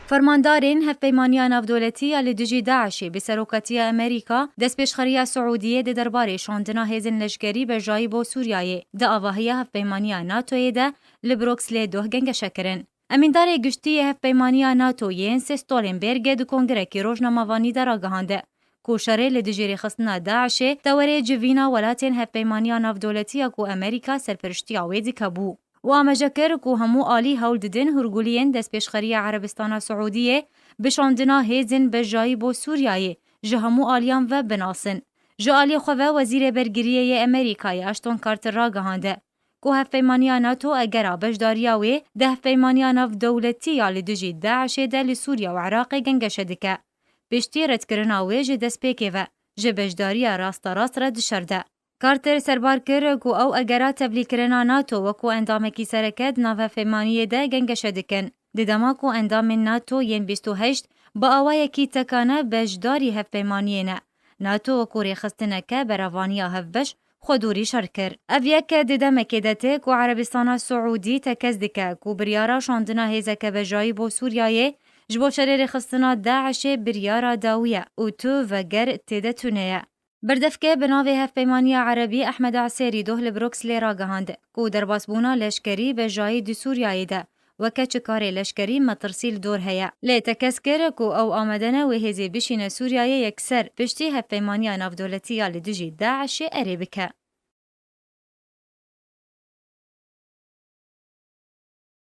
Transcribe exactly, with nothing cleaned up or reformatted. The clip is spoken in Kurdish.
Fermandarên Hevpeymaniya Navdewletî ya li dijî DAIŞê bi serokatiya Amerîka, destpêşxeriya Siûdiyê di derbarê şandina hêzên leşkerî bejayî bo Sûriyayê di avahiya Hevpeymaniya NATOyê de li Brukselê doh gengeşe kirin. Emîndarê giştî yê Hevpeymaniya NATO Jens Stoltenberg di kongirekî rojnamevanî de ragihande ku şerê li dijî rêxistina DAIŞê tewerê civîna welatên Hevpeymaniya Navdewletî ya ku Amerîka serperiştiya wê dike bû û amaje kir ku hemû alî hewl didin hûrguliyên destpêşxeriya Erebistana Siûdiyê bi şandina hêzên bejayî bo Sûriyayê ji hemû aliyan ve binasin. Ji alî xwe ve Wezîrê Bergiriyê yê Amerîkayê Ashton Carter ragihande ku Hevpeymaniya NATO egera beşdariya wê di Hevpeymaniya Navdewletî ya li dijî DAIŞê de li Sûriye û Iraqê gengeşe dike. Piştî redkirina wê ji destpêkê ve ji beşdariya rasterast re dişerde. Carter serbar kir ku ew egera tevlîkirina NATO wekû endamekî sereke di nav hevpeymaniyê de gengeşe dikin. Di dema ku endamên NATO yên bîst û heşt bi awayekî tekane beşdarî hevpeymaniyê ne, NATO wekû rêxistineke berevaniya hevbeş xwedûrî şer kir. Ev yek di demekê de tê ku Erebistana Siûdî tekez dike ku biryara şandina hêzeke bejayî bo Sûriyayê ji bo şerê rêxistina DAIŞê biryara dawî ye û tu veger tê de tune ye. Berdevke bi navê Hevpeymaniya Erebî Ehmed Esêrî doh li Brukselê ragihand ku derbasbûna leşkerî bejayî di Sûriyayê de weke çi karê leşkerî metirsî li dor heye. Lê tekez kir ku ew amade ne wê hêzê bişîne Sûriyeyê yekser piştî Hevpeymaniya Navdewletî ya li dijî DAIŞê erê bike.